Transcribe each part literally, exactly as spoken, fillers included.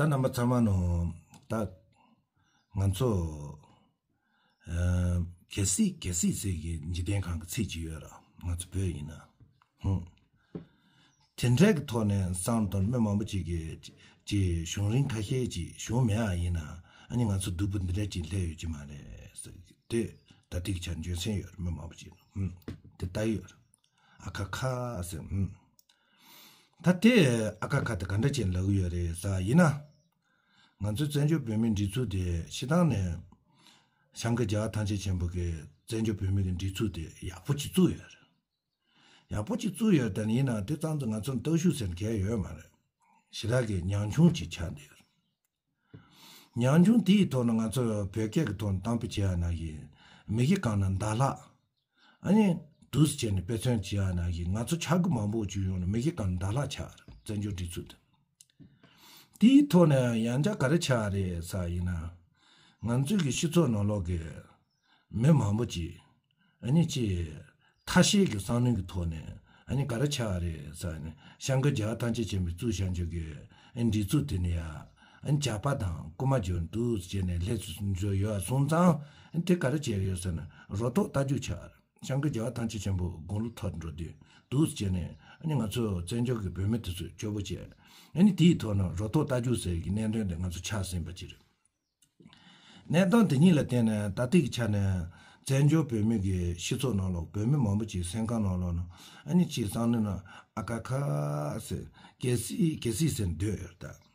ད་རྣམ་པ་ཚང་མ་ནོ། ད་ང་ཚོ་ཨ་གལ་སྲིད་གལ་སྲིད་ཟེར་གི་འཇིག་རྟེན་ཁམས་ཀྱི་ཚིག་ཅིག་ཡོད་ར། ང་ཚོ་བོད་ཡིན་ན། ཧུམ། དེ་འདྲའི་གི་ཐོག་ནས་བསམ་དང་མི་མང་པོ་ཅིག་གིས་ཅིག་བྱུང་རིམ་ཁ་ཤས་ཅིག་བྱུང་མེད་ཨ་ཡིན་ན། ཨ་ནི་ང་ཚོ་སྡུག་པོ་འདི་འདྲ་ཅིག་སླེབས་ཡོད་ཀྱི་མ་རེད་ཟེར་གི་དེ་ད་ལྟའི་ཆར་འཇོན་སེམས་ཡོད་ར། མི་མང་པོ་ཅིག་ཧུམ། དེ་ལྟ་ཡོད་ར། ཨ་ཁ་ཁ་ཟེར། ཨུམ། ད་དེ་ཨ་ཁ་ཁ་དེ་ག་འདྲ་ཅན་ལབ་ཡོད་རེད་ཟེར་ཡིན་ན། ང་ཚོའི་བཙན་བྱོལ་བོད་མིའི་སྒྲིག་འཛུགས་དེ་སྤྱིར་བཏང་ནས་བྱང་གི་རྒྱལ་བ་ཐམས་ཅད་མཁྱེན་པ་གི་བཙན་བྱོལ་བོད་མི་གི་སྒྲིག་འཛུགས་དེ་ཡག་པོ་ཅིག་བཙུགས་ཡོད་རེད། ཡག་པོ་ཅིག་བཙུགས་ཡོད་དེ་ཡིན་ན་དེ་ཙམ་དུ་ང་ཚོར་སྟོབས་ཤུགས་ཟེར་མཁན་ཡོད་མ་རེད། ཞེ་དྲག་གི་ཉམ་ཆུང་ཅིག་ཆགས་བསྡད་ཡོད་རེད། ཉམ་ཆུང་དེའི་ཐོག་ནས་ང་ཚོ་བོད་སྐད་ཀྱི་ཐོག་ནས་གཏམ་དཔེ་བྱས་ཡ་ན་ཡིན། མི་གི་གང་ན་ཟླ་ལྷག་ཨ་ནི་དུས་བྱས་ནས་དཔེ་མཚོན་བྱས་ཡ་ན་ཡིན། ང་ཚོ་ཆ་གི་མང་པོ་བྱུང་ཡོང་ན་མི་གི་གང་ན་ཟླ་ལྷག་ཆགས་རེད། བཙན་བྱོལ་སྒྲིག་འཛུགས་དེ། དེའི་ཐོག་ནས་ཡང་བསྐྱར་ག་རེ་ཆགས་རེད་ཟེར་ཡིན་ན། ང་ཚོའི་གི་སྤྱི་ཚོགས་ནང་ལོགས་ཀྱི་མི་མང་པོ་ཅིག་ཨ་ནི་ཅིག་ཐ་ཤལ་གྱི་བསམ་བློའི་གི་ཐོག་ནས་ཨ་ནི་ག་རེ་ཆགས་རེད་ཟེར་ནས་བྱང་གི་རྒྱལ་བ་ཐམས་ཅད་མཁྱེན་པས་བཙུགས་བཞག་རྒྱུ་གི་ཨ་ནི་སྒྲིག་འཛུགས་དེ་ནས་ཡ་ཨ་ནི་ཇག་པ་དང་རྐུ་མ་འཇོན་འདུག་ཟེར་ནས་སླེབས་འཇོག་ཡོད་སོང་ཙང་ཨ་ནི་དེ་ག་རེ་བྱས་ཡོད་ཟེར་ན་རོ་ཐོག་རྟ་རྒྱུག་ཆགས་རེད། བྱང་གི་རྒྱལ་བ་ཐམས་ཅད་མཁྱེན་པ་དགུང་ལོ་མཐོ་འགྲོ་དུས་འདུག་ཟེར་ནས་ཨ་ནི་ང་ཚོ་བཙན་བྱོལ་གི་བོད་མི་དེ་ཚོས་སྐྱོ་པོ་བྱས། ཨ་ནི་དེའི་ཐོག་ནས་རོ་ཐོག་རྟ་རྒྱུག་ཟེར་གི་གནད་དོན་དེ་ང་ཚོ་ཆགས་ཟིན་པ་ཅིག་རེད། གནད་དོན་དེ་གཉིས་ལ་བརྟེན་ནས་ད་ལྟའི་ཆ་ནས་བཙན་བྱོལ་བོད་མི་གི་སྤྱི་ཚོགས་ནང་ལོགས་བོད་མི་མང་པོ་ཅིག་སེམས་ཁམས་ནང་ལོགས་ནང་ཨ་ནི་ཅིག་བསམ་བློའི་ནང་ཨ་ཁ་ཁ་ཟེར་གལ་སྲིད་གལ་སྲིད་ཟེར་འདོད་ཡོད་ད།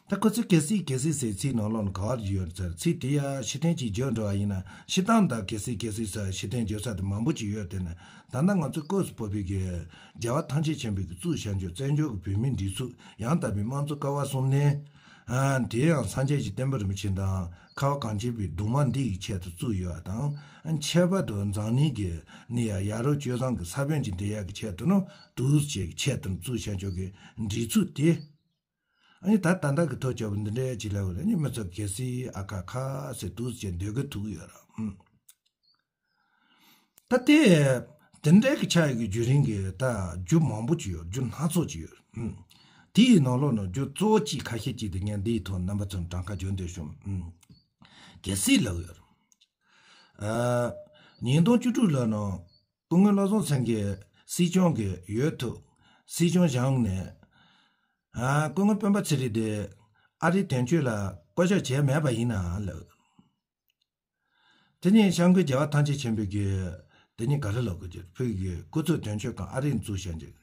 ད་ཁོ་ཚོས་གལ་སྲིད་གལ་སྲིད་ཟེར་ཚིག་ནང་ལོགས་ནས་ག་བར་ཡོད་ཟེར་ཚིག་དེ་ཡ་ཕྱི་ཐན་ཅིག་བརྗོད་འགྲོ་བ་ཡིན་ན་ཕྱི་ཐང་དང་གལ་སྲིད་གལ་སྲིད་ཟེར་ཕྱི་ཐན་བརྗོད་ས་དེ་མང་པོ་ཅིག་ཡོད་དེ་ནས་ད་ལྟ་ང་ཚོ་སྐབས་སུ་བབས་པའི་གི་རྒྱལ་བ་ཐམས་ཅད་མཁྱེན་པའི་གི་བཙུགས་བཞག་རྒྱུ་བཙན་བྱོལ་གི་བོད་མིའི་སྒྲིག་འཛུགས་ཡང་དག་པའི་དམངས་གཙོ་ཀ་བ་གསུམ་ལྡན། ཨ་དེ་ཡང་སངས་རྒྱས་ཀྱི་བསྟན་པ་རིན་པོ་ཆེ་དང་ཁ་བ་གངས་ཅན་པའི་གདུང་མ་འདི་ཡི་ཆེད་དུ་བཙུགས་ཡོད་པ་དང་ཨ་ཁྱད་པར་དུ་འཛམ་གླིང་གི་ནི་ཡ་ཡ་རབས་སྤྱོད་བཟང་གི་ས་བོན་གྱི་འབྲི་ཡག་གི་ཆེད་དུ་ནོ་དུས་ཀྱི་ཆེད་དུ་བཙུགས་བཞག་རྒྱུ་གི་སྒྲིག་འཛུགས་དེ། ཨ་ནི་ད་ད་ལྟ་གི་ཐོག་བཅར་བ་འདི་འདྲའི་ཅིག་ལབ་རེད། ཨ་ནི་མི་ཚོ་གལ་སྲིད་ཨ་ཁ་ཁ་ཟེར་འདུག་ཅེས་འདོད་གི་ཐུག་ཡོད་ར། ཨུམ། ད་དེ་དེ་འདྲའི་གི་ཆ་ཡི་གི་བརྒྱུད་རིམ་གི་ད་རྒྱུ་མང་པོ་ཅིག་ཡོད། རྒྱུ་སྣ་ཚོགས་ཅིག་ཡོད། ཨུམ། དེའི་ནང་ལོགས་ནང་རྒྱུ་གཙོ་བོ་ཅིག་ཁ་ཤས་ཅིག་དེ་ངས་འདིའི་ཐོག་རྣམ་པ་ཚོར་གྲངས་ཀ་བརྗོད་འདོད་བྱུང་། ཨུམ། གལ་སྲིད་ལབ་ཡོད་ར། ཨ། ཉིས་སྟོང་བཅུ་དྲུག་ལོ་ནང་སྐུ་ངོ་བློ་བཟང་སེང་གེ་སྲིད་སྐྱོང་གི་འོས་ཐོབ་སྲིད་སྐྱོང་བཞེངས་ནས། ཨ། སྐུ་ངོ་སྤེན་པ་ཚེ་རིང་དེ་ཨ་རིའི་དོན་གཅོད་ལ་བསྐོ་གཞག་བྱས་མེད་པ་ཡིན་ནའང་ལབ། དེ་ནས་བྱང་གི་རྒྱལ་བ་ཐམས་ཅད་མཁྱེན་པའི་གི་དེ་ནས་ག་རེ་ལབ་དགོས་ཀྱི་བོད་ཀྱི་སྐུ་ཚབ་དོན་གཅོད་ཁང་ཨ་རིར་འཛུགས་བཞག་ཅིང་།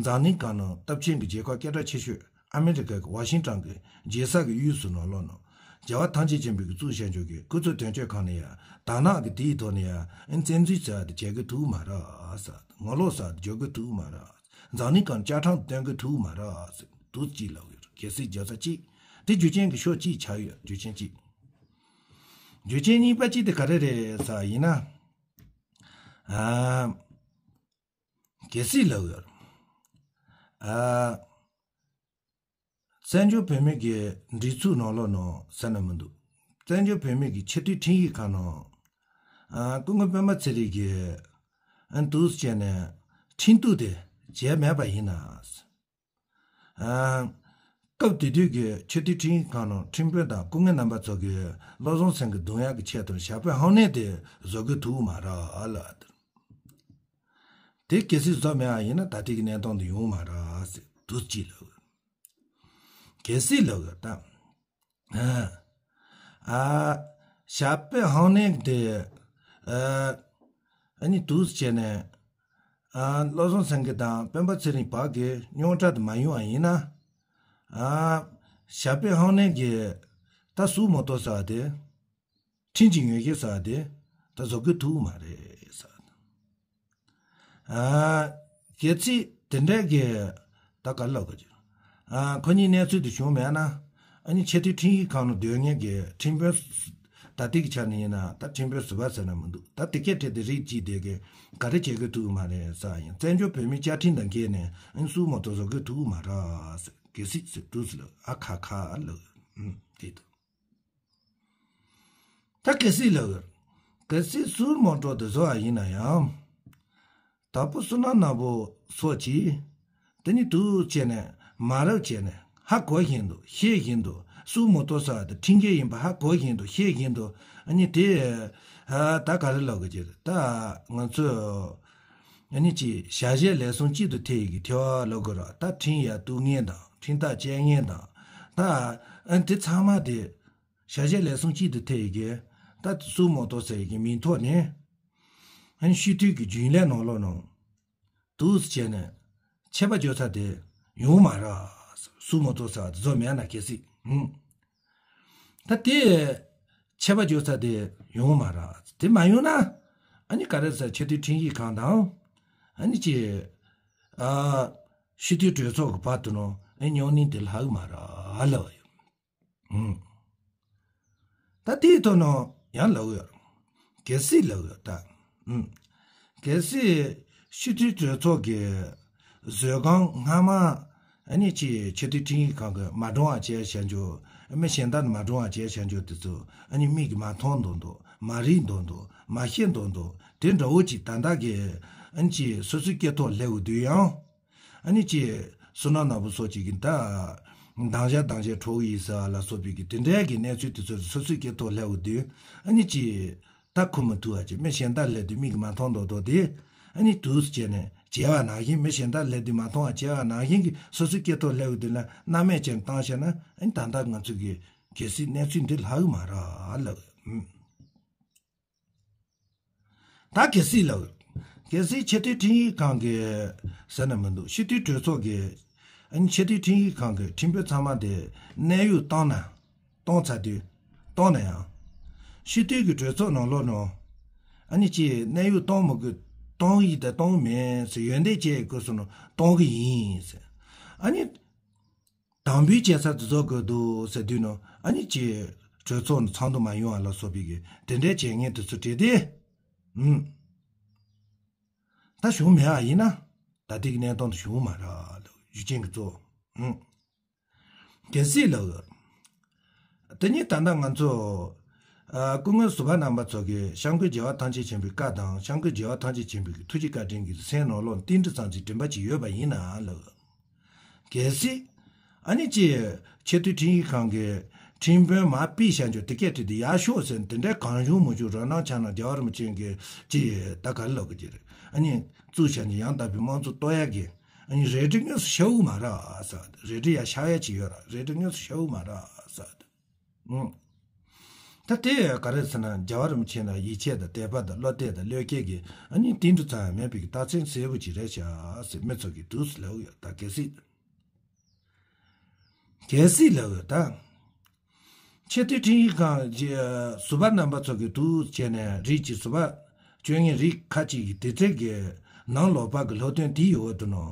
འཛམ་གླིང་སྒང་ནང་སྟབས་ཆེན་གྱི་རྒྱལ་ཁབ་སྐད་གྲགས་ཆེ་ཤོས་ཨ་མི་རི་ཀ་གི་ཝ་ཤིང་ཊོན་གྱི་རྒྱལ་ས་གི་དབུས་སུ་ནང་ལོགས་ནང་རྒྱལ་བ་ཐམས་ཅད་མཁྱེན་པའི་གི་གཙུག་བཞག་ཆོག་གི་སྐུ་ཚབ་དོན་གཅོད་ཁང་ནས་ཡང་དར་ནག་གི་དེའི་ཐོག་ནས་ཡང་བཙན་འཛུལ་ཟེར་བ་དེ་བྱེད་གི་ཐུབ་མ་རེད་ཟེར། ངོ་ལོག་ཟེར་བ་དེ་འཇོག་གི་ཐུབ་མ་རེད། འཛམ་གླིང་སྒང་བཅའ་ཁྲིམས་སྟོན་གི་ཐུབ་མ་རེད་ཟེར་འདུག་ཅིག་ལབ་ཡོད་རེད། གལ་སྲིད་རྒྱལ་ས་གཅིག་དེ་རྒྱུ་རྐྱེན་གི་ཕྱོགས་གཅིག་ཆགས་ཡོད། རྒྱུ་རྐྱེན་གཅིག་རྒྱུ་རྐྱེན་གཉིས་པ་གཅིག་དེ་ག་རེ་རེད་ཟེར་བ་ཡིན་ན། ཨ། གལ་སྲིད་ལབ་ཡོད། ཨ། བཙན་བྱོལ་བོད་མི་གི་སྒྲིག་འཛུགས་ནང་ལོགས་ནང་ཟེར་ན་མི་འདུག་བཙན་བྱོལ་བོད་མི་གི་ཆེས་མཐོའི་ཁྲིམས་ཞིབ་ཁང་ནང་། ཨ། སྐུ་ངོ་སྤེན་པ་ཚེ་རིང་གིས་ཨ་འདུག་བྱས་ནས་ཁྲིམས་གཏུག་དེ་བྱས་མེད་པ་ཡིན་ན། ཨ། སྐབས་དེ་དུས་ཀྱི་ཆེས་མཐོའི་ཁྲིམས་ཞིབ་ཁང་ནང་ཁྲིམས་དཔོན་དང་སྐུ་ངོ་རྣམ་པ་ཚོ་གིས་བློ་བཟང་སེང་གེ་རྡུང་ཡག་གི་ཆེད་དུ་ཞབས་པད་ཕངས་ནས་དེ་བཟོ་དགོས་ཐུག་མ་རེད་ལབ། དེ་གལ་སྲིད་བཟོ་མེད་པ་ཡིན་ན་ད་ལྟའི་གི་གནས་སྟངས་དེ་ཡོང་མ་རེད་ཟེར་འདུག་ཅིག་ལབ། གལ་སྲིད་ལབ་ད། ཨ། ཨ། ཞབས་པད་ཕངས་ནས་དེ། ཨ། ཨ་ནི་འདུག་བྱས་ནས། ཨ། བློ་བཟང་སེང་གེ་དང་སྤེན་པ་ཚེ་རིང་བར་གྱི་རྙོག་དྲ་དེ་མ་ཡོང་བ་ཡིན་ན། ཨ། ཞབས་པད་ཕངས་ནས་ཀྱི་ད་སུའུ་མོ་ཏོ་ཟེར་བ་དེ། ཁྲིམས་ཀྱི་ངོས་ཀྱི་ཟེར་བ་དེ་ད་བཟོ་དགོས་ཐུག་མ་རེད་ཟེར། ཨ། གལ་སྲིད་དེ་འདྲའི་གི་ད་ག་ལབ་དགོས་ཀྱི། ཨ། ཁོ་གཉིས་གནས་ཚུལ་དེ་བྱུང་མེད་ན། ཨ་ནི་ཆེས་མཐོའི་ཁྲིམས་ཞིབ་ཁང་ནང་སྡོད་མཁན་གྱི་ཁྲིམས་དཔོན་སུ། ད་ལྟའི་གི་ཆ་ནས་ཡིན་ན་ད་ཁྲིམས་དཔོན་ཟུར་པ་ཟེར་ན་མི་འདུག་ད་དེ་སྐད་བྲིས་ཏེ་རིགས་གཅིག་དེ་གི་ག་རེ་བྱེད་དགོས་ཐུག་མ་རེད་ཟེར་ཡིན། བཙན་བྱོལ་བོད་མིའི་བཅའ་ཁྲིམས་དང་འགལ་ནས་ཨ་ནི་སུའུ་མོ་ཏོ་བཟོ་དགོས་ཐུག་མ་རེད་ཟེར། གལ་སྲིད་ཟེར་འདུག་ཟེར་ལབ། ཨ་ཁ་ཁ་ལབ། ཨུམ། དེ་འདུག་ད་གལ་སྲིད་ལབ་ཡོད། གལ་སྲིད་སུའུ་མོ་ཏོ་དེ་བཟོ་བ་ཡིན་ན་ཡང་། དྭགས་པོ་བསོད་ནམས་ནོར་བུ་སོགས་ཀྱིས་དེ་ནི་འདུག་བྱས་ནས་མ་རབས་བྱས་ནས་ ཧ་གོ་བཞིན་དུ་ཤེས་བཞིན་དུ་སུ་མོ་ཏོ་ས་དེ་ཁྲིམས་འགལ་ཡིན་པ་ཧ་གོ་བཞིན་དུ་ཤེས་བཞིན་དུ། ཨ་ནི་དེ་ད་ག་རེ་ལབ་གི་ཅེ། ད་ང་ཚོས་ཨ་ནི་ཅི་བྱ་བྱེད་ལས་གསུམ་གཅིག་ཏུ་ཐེ་ཡི་གི་ཐེ་བ་ལབ་དགོས་ར། ད་ཁྲིམས་ཡ་གཏུག་མཁན་དང་ཁྲིམས་ཐག་བཅད་མཁན་དང་། ད་ཨ་ནི་དེ་ཚང་མ་དེ་བྱ་བྱེད་ལས་གསུམ་གཅིག་ཏུ་ཐེ་ཡི་གི། ད་སུ་མོ་ཏོ་ཟེར་ཡི་གི་མིང་ཐོག་ནས་ཨ་ནི་སྤྱི་འཐུས་ཀྱི་རྒྱུན་ལས་ནང་ལོགས་ནང་དུ་བྱས་ནས་ཆད་པ་གཅོད་ས་དེ་ཡོང་མ་ར། སུ་མོ་ཏོ་ས་དེ་ཚོ་མེད་ན་གལ་སྲིད། ཧུམ། ད་དེ་ཆད་པ་གཅོད་ས་དེ་ཡོང་མ་ར། དེ་མ་ཡོང་ན་ཨ་ནི་ག་རེ་ཟེར། ཆེས་མཐོའི་ཁྲིམས་ཞིབ་ཁང་དང་ཨ་ནི་ཅི་ཨ་སྤྱི་འཐུས་གྲོས་ཚོགས་ཀྱི་བར་དུ་ནང་ཨ་ནི་རྙོག་གླེང་དེ་ལྷག་མ་ར་ལབ་ཡོད། ཧུམ། ད་དེའི་ཐོག་ནང་ཡང་ལབ་ཡོད། གལ་སྲིད་ལབ་ཡོད་ད། ཧུམ། གལ་སྲིད་སྤྱི་འཐུས་གྲོས་ཚོགས་ཀྱི་བཟོད་སྒོམ་སྔ་མ་ཨ་ནི་ཅི་ཆེས་མཐོའི་ཁྲིམས་ཞིབ་ཁང་གི་མ་འགྲོ་བ་བྱས་བྱ་འཇོག་མི་གཞན་དག་མ་འགྲོ་བ་བྱས་བྱ་འཇོག་དེ་ཚོ་ཨ་ནི་མིག་གིས་མ་མཐོང་མདོག་མདོག་མ་རིག་མདོག་མདོག་མ་ཤེས་མདོག་མདོག་དེ་འདྲ་བོ་ཅིག་ད་ལྟ་གི་ཨ་ནི་ཅི་སོ་སོའི་སྐེ་ཐོག་སླེབས་ཡོད་དུས་ཡང་། ཨ་ནི་ཅི། བསོད་ནམས་ནོར་བུ་སོགས་ཀྱིས་ཀྱི་ད། འདང་བྱ་འདང་བྱ་ཁྲོ་བོ་ཡིན་ཟེར་བ་ལ་སོགས་པའི་གི་དེ་འདྲའི་གི་གནས་ཚུལ་དེ་ཚོ་སོ་སོའི་སྐེ་ཐོག་སླེབས་ཡོད་དུས་ཨ་ནི་ཅི། ད་ཁུར་མི་ཐུབ་པ་ཅིག་མི་གཞན་དག་སླེབས་དུས་མིག་གིས་མ་མཐོང་མདོག་མདོག་དེ། ཨ་ནི་དུས་སུ་བྱས་ནས་བྱས་པ་ནང་བཞིན་མི་གཞན་དག་སླེབས་དུས་མ་མཐོང་བ་བྱས་པ་ནང་བཞིན་གྱི་སོ་སོའི་སྐེ་ཐོག་སླེབས་ཡོད་དུས་ན་སྣང་མེད་ཅན་བཏང་བྱས་ན་ཨ་ནི་ད་ལྟ་ང་ཚོ་གི་གལ་སྲིད་གནས་ཚུལ་འདི་ལྷག་གི་མ་རེད་ལབ། ད་གལ་སྲིད་ལབ། གལ་སྲིད་ཆེས་མཐོའི་ཁྲིམས་ཞིབ་ཁང་གིས་ཟེར་ན་མི་འདུག་སྤྱི་འཐུས་གྲོས་ཚོགས་ཀྱིས་ཨ་ནི་ཆེས་མཐོའི་ཁྲིམས་ཞིབ་ཁང་གི་ཁྲིམས་དཔོན་ཚང་མ་དེ་གནས་དབྱུང་བཏང་ན། གཏོང་ཚར་དུས། གཏོང་ན་ཡང་། སྤྱི་འཐུས་ཀྱི་གྲོས་ཚོགས་ནང་ལོགས་ནང་། ཨ་ནི་ཅི་གནས་དབྱུང་གཏོང་མི་དགོས། གཏོང་ཡིན་དང་གཏོང་མིན་ཟེར་ཡོན་ཏན་ཅན་གྱི་སྐབས་སུ་ནང་གཏོང་གི་ཡིན་ཟེར། ཨ་ནི། དམ་འབུལ་བྱེད་ས་དེ་ཚོ་དགོས་འདུག་ཟེར་དུས་ནང་ཨ་ནི་ཅི་གྲོས་ཚོགས་ནང་ཚང་དུ་མ་ཡོང་བ་ལ་སོགས་པའི་གི་དེ་འདྲའི་བྱེད་མཁན་དེ་ཚོ་བྲིས་ཏེ། ཨུམ། ད་བྱུང་མེད་པ་ཡིན་ན་ད་ལྟའི་གི་གནས་སྟངས་དེ་བྱུང་མ་རེད་ལབ་ཞུ་ཅན་གྱི་གཙོ། ཨུམ། གལ་སྲིད་ལབ་ཡོད། དེ་ཉིད་ད་ལྟ་ང་ཚོ། ཨ་སྐུ་ངོ་ཟུར་པ་རྣམ་པ་ཚོ་གིས་སྐྱབས་མགོན་རྒྱལ་བ་ཐམས་ཅད་མཁྱེན་པའི་བཀའ་དང་སྐྱབས་མགོན་རྒྱལ་བ་ཐམས་ཅད་མཁྱེན་པའི་ཐུགས་རྗེ་བཀའ་དྲིན་གྱི་སེམས་ནང་ལོགས་ཏིལ་འབྲུ་ཙམ་ཅིག་དྲན་པ་ཅིག་ཡོད་པ་ཡིན་ན་ལབ། གལ་སྲིད། ཨ་ནི་ཅི། ཆེས་མཐོའི་ཁྲིམས་ཞིབ་ཁང་གི་ཁྲིམས་དཔོན་མ་ཕུད་བྱ་འཇོག་དེ་སྐད་བྲིས་ཏེ་ཡར་ཤོག་ཟེར་དེ་འདྲའི་གང་བྱུང་མང་བྱུང་རང་སྣང་ཆ་སྣང་རྒྱལ་བ་རིན་པོ་ཆེ་གི་ཅི་ད་ག་རེ་ལབ་གི་ཅི་རེད། ཨ་ནི་བཙུགས་བྱ་འཇོག་ཡང་དག་པའི་དམངས་གཙོ་གཏོར་ཡ་གི་ཨ་ནི་རལ་གྲི་དངོས་སུ་ཤར་གི་མ་རེད་ཟེར། རལ་གྲི་ཡར་ཤར་ཡ་ཅིག་ཡོད་ར། རལ་གྲི་དངོས་སུ་ཤར་གི་མ་རེད་ཟེར། ཨུ། ད་དེ་ག་རེ་ཟེར་ན་རྒྱལ་བ་རིན་པོ་ཆེ་ལ་ཡིད་ཆེས་དང་དད་པ་དང་བློ་གཏད་དང་བློས་འཁེལ་གྱི་ཨ་ནི་ཏིལ་འབྲུ་ཙམ་ཡང་མེད་པའི་རྟགས་མཚན་གསལ་པོ་ཅིག་རེད་ཤག་ཟེར་མི་ཚོ་གིས་འདུག་སེ་ལབ་ཡོད། ད་གལ་སྲིད། གལ་སྲིད་ལབ་ཡོད་ད། ཆེས་མཐོའི་ཁྲིམས་ཞིབ་ཁང་གི་ཟུར་པ་རྣམ་པ་ཚོ་གིས་འདུག་བྱས་ནས་རིགས་ཀྱི་ཟུར་པ་སྐྱོན་མཁན་རིགས་ཁ་ཅིག་གིས་དེ་ཚོའི་གི་ནང་ལོགས་པ་གི་སློབ་སྟོན་དེ་ཡོད་འདུག་ནོ།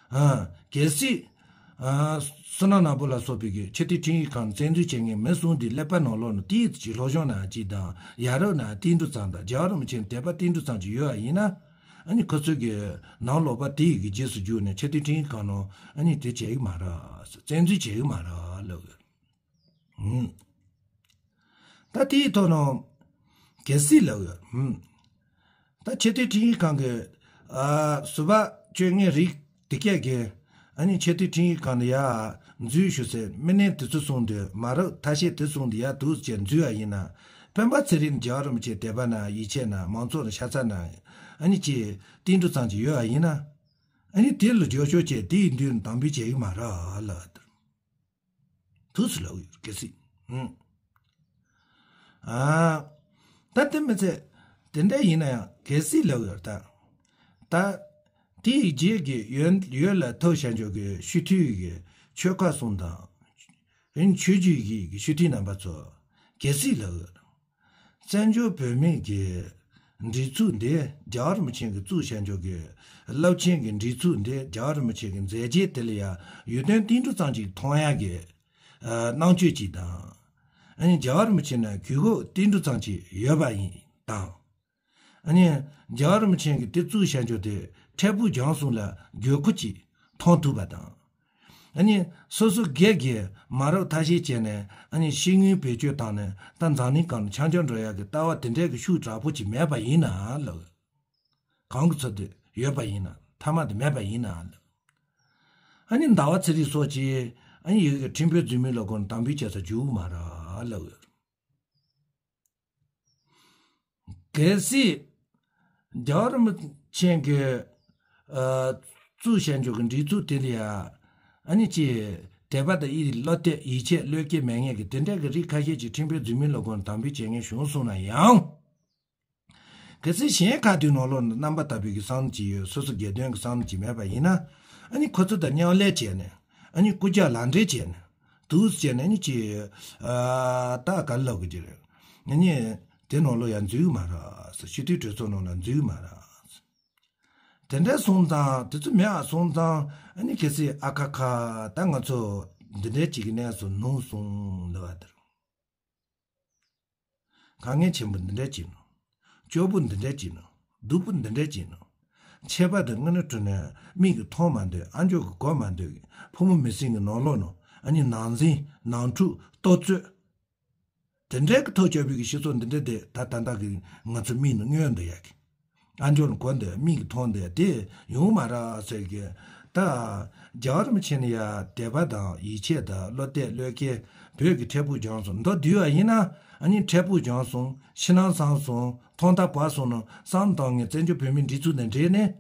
ཨ། གལ་སྲིད། ཨ། བསོད་ནམས་ནོར་བུ་ལ་སོགས་པའི་གི་ཆེས་མཐོའི་ཁྲིམས་ཞིབ་ཁང་བཙན་འཛུལ་བྱེད་མཁན་མི་གསུམ་དེ་ཀླད་པ་ནང་ལོགས་ནས་ཏིལ་ཙམ་ཅིག་སློབ་སྦྱོང་གནང་ཅིག་དང་ཡ་རབས་ནང་ཏིལ་འབྲུ་ཙམ་དང་རྒྱལ་བ་རིན་པོ་ཆེ་དད་པ་ཏིལ་འབྲུ་ཙམ་ཅིག་ཡོད་པ་ཡིན་ན། ཨ་ནི་ཁོ་ཚོའི་གི་ནང་ལོགས་པ་དེ་ཡི་གི་རྗེས་སུ་རྒྱུགས་ནས་ཆེས་མཐོའི་ཁྲིམས་ཞིབ་ཁང་ནང་ཨ་ནི་དེ་བྱེད་གི་མ་རེད། བཙན་འཛུལ་བྱེད་གི་མ་རེད་ལབ་ཡོད། ཧུམ། ད་དེའི་ཐོག་ནང་གལ་སྲིད་ལབ་ཡོད། ཧུམ། ད་ཆེས་མཐོའི་ཁྲིམས་ཞིབ་ཁང་གི་ཨ་ཟུར་པ་སྐྱོན་མཁན་རིགས་དེ་གས་ཀྱིས་ཨ་ནི་ཆེས་མཐོའི་ཁྲིམས་ཞིབ་ཁང་ནས་ཡར་འཛུལ་ཞུ་ཟེར་མི་སྣ་དེ་ཚོ་གསུམ་དེ་མ་རབས་ཐ་ཤལ་དེ་གསུམ་དེ་ཡར་འདུག་སེ་འཛུལ་བ་ཡིན་ན། སྤེན་པ་ཚེ་རིང་རྒྱལ་བ་རིན་པོ་ཆེ་དད་པ་ན་ཡིད་ཆེས་ན་མང་ཚོགས་ན་ཤ་ཚ་ན་ཨ་ནི་ཅི་ཏིལ་འབྲུ་ཙམ་ཅིག་ཡོད་པ་ཡིན་ན། ཨ་ནི་དེ་ལ་རྒྱབ་སྐྱོར་བྱས་དེ་ཡི་མདུན་དམ་འབུལ་བྱེད་ཀྱི་མ་རེད་ལབ། འདུག་སེ་ལབ་ཡོད་གལ་སྲིད། ཨུམ། ཨ། ད་དེ་མི་ཚད་དེ་འདྲ་ཡིན་ན་ཡང་གལ་སྲིད་ལབ་ཡོད་ད། ད། དེའི་རྗེས་ཀྱི་ཡོན་ཡོད་ལ་ཐོབ་བྱ་འཇོག་གི་སྤྱི་འཐུས་ཀྱི་ཆོལ་ཁ་གསུམ་དང་། ཡུན་ཆོས་བརྒྱུད་ཀྱི་སྤྱི་འཐུས་རྣམ་པ་ཚོ་གལ་སྲིད་ལབ་ཡོད། བཙན་བྱོལ་བོད་མིའི་གི་སྒྲིག་འཛུགས་འདི་རྒྱལ་བ་རིན་པོ་ཆེ་གི་བཙུགས་བྱ་འཇོག་གི་རླབས་ཆེན་གི་སྒྲིག་འཛུགས་འདི་རྒྱལ་བ་རིན་པོ་ཆེ་གི་མཛད་རྗེས་དེ་ལ་ཡང་ཡོན་ཏན་ཏིལ་འབྲུ་ཙམ་ཅིག་མཐོང་ཡག་གི་ཨ་གནང་སྤྱོད་ཅིག་དང་། ཨ་ནི་རྒྱལ་བ་རིན་པོ་ཆེ་ན་གུས་བཀུར་ཏིལ་འབྲུ་ཙམ་ཅིག་ཡོད་པ་ཡིན་དང་། ཨ་ནི་རྒྱལ་བ་རིན་པོ་ཆེ་གི་དེ་བཙུགས་བྱ་འཇོག་དེ་འཕྲལ་ཕུགས་རྒྱང་གསུམ་ལ་དགོས་མཁོ་ཅིག་མཐོང་ཐུབ་པ་དང་། ཨ་ནི་སོ་སོ་སྒེར་གྱི་མ་རབས་ཐ་ཤལ་བྱས་ནས་ཨ་ནི་ཤེས་ཡོན་བེད་སྤྱོད་བཏང་ནས་ད་འཛམ་གླིང་སྒང་ལ་འཆམ་འཆམ་འགྲོ་ཡག་གི་ལྟ་བ་དེ་འདྲའི་གི་ཤུགས་དྲག་པོ་ཅིག་མེད་པ་ཡིན་ན་ལབ། གང་གི་ཚོད་དུ་ཡོད་པ་ཡིན་ན་མཐའ་མ་དུ་མེད་པ་ཡིན་ན་ལབ། ཨ་ནི་ཟླ་བ་ཚེ་རིང་སོགས་ཀྱིས་ ཨ་ནི་ཡི་གེ་ཁྲིམས་དཔོན་འཛིན་མི་ལ་གོ་ནས་དམ་འབུལ་བྱེད་ས་འཇུག་མ་ར་ལབ་ཡོད། གལ་སྲིད་རྒྱལ་བ་རིན་པོ་ཆེ་གི་ཨ་བཙུགས་བཞག་འཇོག་གི་སྒྲིག་འཛུགས་དེ་ལ་ཡ་ཨ་ནི་ཅི་དད་པ་དང་ཡིད་བློ་གཏད་ཡིད་ཆེས་བློ་སྐྱེད་མེད་མཁན་གྱི་དེ་འདྲ་གི་རིགས་ཁ་ཤས་ཀྱིས་ཁྲིམས་དཔོན་འཛིན་མི་ལ་གོ་ནས་དམ་འབུལ་བྱེད་མཁན་བྱུང་སོང་ན་ཡང་། གལ་སྲིད་གཞན་ཁ་ཐུག་ནང་ལོགས་ནས་རྣམ་པ་དག་པའི་གི་བསམ་བློ་ཅིག་ཡོད། སོ་སོ་སྒེར་དོན་གྱི་བསམ་བློ་ཅིག་མེད་པ་ཡིན་ན། ཨ་ནི་ཁོ་ཚོ་དང་མཉམ་ལས་བྱས་ནས། ཨ་ནི་སྐུ་རྒྱག་ལག་འབྲེལ་བྱས་ནས། འདུག་སེ་བྱས་ནས་ཨ་ནི་ཅི། ཨ་ད་ག་ལབ་གི་ཅི་རེད། ཨ་ནི་དེ་ནང་ལོགས་ཡང་འཛུལ་གི་མ་རེད། སྤྱི་འཐུས་གྲོས་ཚོགས་ནང་ལ་འཛུལ་གི་མ་རེད། དེ་འདྲ་སོང་ཙང་དེ་ཚོ་མེད་པ་སོང་ཙང་ཨ་ནི་གལ་སྲིད་ཨ་ཁ་ཁ་ད་ང་ཚོ་འདི་འདྲ་ཅིག་གི་གནས་སུ་ནུབ་སོང་ལབ་པ་དེ་རེད། དཀའ་ངལ་ཆེན་པོ་འདི་འདྲ་ཅིག་ནོ། སྐྱོ་པོ་འདི་འདྲ་ཅིག་ནོ། སྡུག་པོ་འདི་འདྲ་ཅིག་ནོ། ཆད་པ་དང་དངོས་གནས་དྲང་གནས་མིག་གིས་མཐོང་མ་འདོད། ཨ་མཆོག་གིས་གོ་མ་འདོད། ཕོ་མོ་མི་སེར་གྱི་ནང་ལོགས་ནང་ཨ་ནི་ནང་འཛིང་ནང་འཁྲུག་ལྟོ་ཚོད། དེ་འདྲའི་གི་ཐོག་བཅར་བའི་གི་སྤྱི་ཚོགས་འདི་འདྲ་དེ་ད་ད་ལྟ་གི་ང་ཚོ་མིག་ནང་མངོན་འདུག་ཡ་གི། ཨ་མཆོག་ལ་གོ་འདོད་མིག་གིས་མཐོང་འདོད་དེ་ཡོང་མ་ར་ཟེར་གི། ད་རྒྱལ་བ་རིན་པོ་ཆེ་ནི་ཡ་དད་པ་དང་ཡིད་ཆེས་དང་བློ་གཏད་བློ་སྐྱེད་བོད་ཀྱི་འཕྲལ་ཕུགས་བྱུང་སོང་། མདོར་བསྡུས་པ་ཡིན་ན་ཨ་ནི་འཕྲལ་ཕུགས་བྱུང་སོང་། ཕྱི་ནང་གསང་སོང་། ཐོག་མཐའ་བར་གསུམ་ནང་བསམ་བློ་གཏོང་མཁན་བཙན་བྱོལ་བོད་མིའི་སྒྲིག་འཛུགས་དང་འབྲེལ་ནས་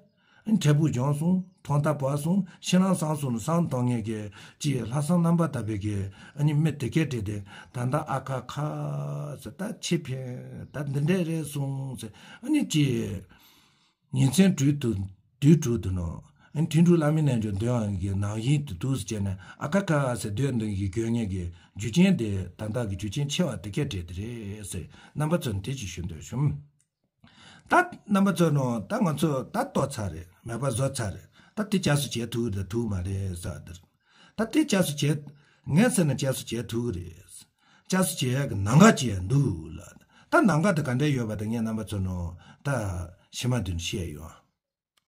ཨ་ནི་འཕྲལ་ཕུགས་བྱུང་སོང་། ཐོག་མཐའ་བར་གསུམ་ཕྱི་ནང་གསང་སོང་ནང་བསམ་བློ་གཏོང་མཁན་གྱི་ཅིག་ལྷག་བསམ་རྣམ་པར་དག་པའི་གི་ཨ་ནི་མི་དེ་གས་དེ་དེ་ད་ལྟ་ཨ་ཁ་ཁ་ཟེར། ད་ཕྱི་ཕན་ད་འདི་འདྲས་རེད་སོང་ཟེར། ཨ་ནི་ཅིག་ཉིན་མཚན་དུས་དྲུག་དུས་དྲུག་ཏུ་ནོ། ཨ་ནི་ཐུན་དྲུག་བླ་མའི་རྣལ་འབྱོར་འདོན་ཡག་གི་ནང་བཞིན་དུ་འདུག་སེ་བྱས་ནས་ཨ་ཁ་ཁ་ཟེར་སྡོད་འདོན་གྱི་དགོས་ངེས་ཀྱི་རྒྱུ་རྐྱེན་དེ་ད་ལྟ་གི་རྒྱུ་རྐྱེན་ཆེ་བ་དེ་གས་འདྲས་དེ་རེད་ཟེར། རྣམ་པ་ཚོར་དེ་ཅིག་ཞུ་འདོད་བྱུང་། ད་རྣམ་པ་ཚོ་ནང་ད་ང་ཚོ་ད་ལྟོ་ཚར་རེད། མེད་པ་བཟོ་ཚར་རེད། ད་དེ་བསྐྱར་གསོ་བྱེད་ཐུབ་རེད་ཐུབ་མ་རེད་ཟེར་དེར། ད་དེ་བསྐྱར་གསོ་བྱེད། ངས་ཟེར་ན་བསྐྱར་གསོ་བྱེད་ཐུབ་རེད། བསྐྱར་གསོ་བྱེད་ཡག་གི་ལམ་ཁ་ཅིག་ཡང་འདུག་ལ། ད་ལམ་ཁ་དེ་ག་འདྲ་ཡོད་པ་དེ་ངས་རྣམ་པ་ཚོ་ནང་ད་ཕྱི་མ་དུས་ནས་བཤད་ཡོང་